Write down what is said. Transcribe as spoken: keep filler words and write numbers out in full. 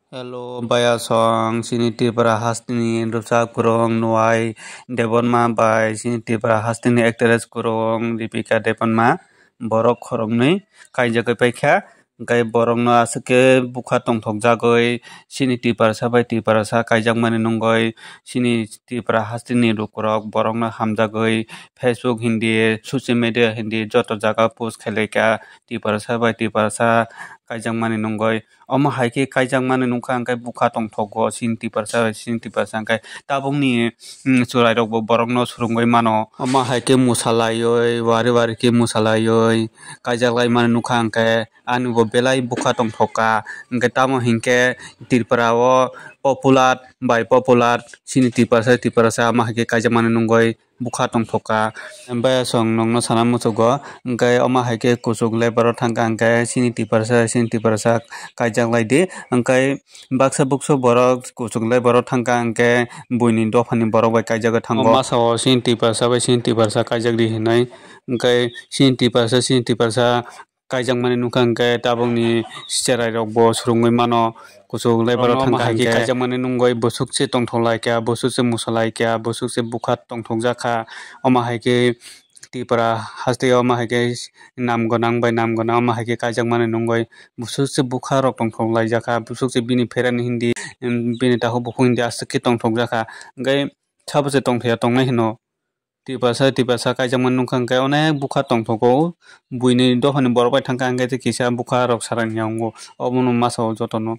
Hello, bayasong, chini Tripura hasteni rwchap kwrwng Nwai Debbarma bai chini Tripura hasteni actress kwrwng Deepika Debbarma, borok khoroknwi kaijagwi paikha. Hwnkhe borokno aswk khe bwkha tongthokjagwi chini Tiprasa bai Tiprasa kaijakmani nungwi chini Tripura hasteni lukurok borokno hamjagwi Facebook hindi, social media hindi joto jaga post khailaikha Tiprasa bai Tiprasa kaijakmani nungwi. Omo hai khe kaijakmani nungkha hwnkhe bwkha tongthogo chini Tiprasa bai chini Tiprasa hwnkhe tabukni, mm, chwrairokbo borokno swrwngwi mano. Omo hai khe mwsalaiwi, wari wari khe mwsalaiwi kaijaklaimani nukha hwnkhe anibo belai bwkha tongthokha. Hwnkhe tamo hinkhe Tripura o popular bai popular chini Tiprasa Tiprasa omo hai khe kaijakmani nungwi bwkha tongthokha. Bayasong nokno sana muchugo, hwnkhe omo hai khe kuchuk lebar o thangkha hwnkhe chini Tiprasa chini Tiprasa kaijaklaidi. Hwnkhe baksa buksu borok kuchuk lebar o thangkha hwnkhe buini dophani borok bai kaijagwi thango. O masa o chini Tiprasa bai chini Tiprasa kaijakdi hinwi, hwnkhe chini Tiprasa chini Tiprasa kaijakmani nukha hwnkhe tabukni chwrairokbo swrwngwi mano. Kuchuk lebar o thangkha hwnkhe kaijakmani nungwi bwswk se tongthok laikha, bwswk se mwsa laikha, bwswk se bwkha tongthokjakha. Omo hai khe Tripura haste omo hai khe nam gwnang bai nam gwnang omo hai khe kaijakmani nungwi bwswk se bwkha rok tongthok laijakha, bwswk se bini pherani hindi, bini takhuk bukhuk hindi aswk khe tongthokjakha. Hwnkhe sabo se tongthokya tongnai hino. Tiprasa Tiprasa kaijakmani nukha hwnkhe onek bwkha tongthogo, buini dophani borok bai thangkha hwnkhe tei kisa bwkha rok sarani yango obono masa o jotono.